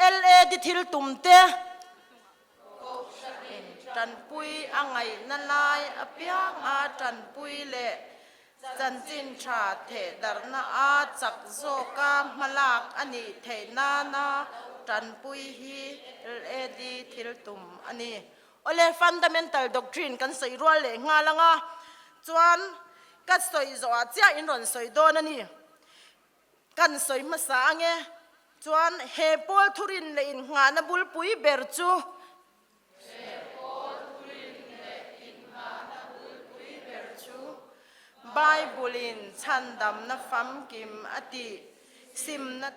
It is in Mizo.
LAD thil tum te. Kohhranin tanpui a ngaihna lai apianga tanpui leh chanchin tha thehdarhna a chak zawka hmalak a nih theih nana tanpui hi LAD thil tum a ni. Awle, fundamental doctrine kan sawi rual leh nghal anga chuan ka sawi zawhah chiah in rawn sawi dawn a ni. Kan sawi hmasa ange. Chuan he pawl thurin leh innghahna bulpui ber chu. He pawl thurin leh innghahna bulpui ber chu Bible-in chhandamna famkim a tih simna.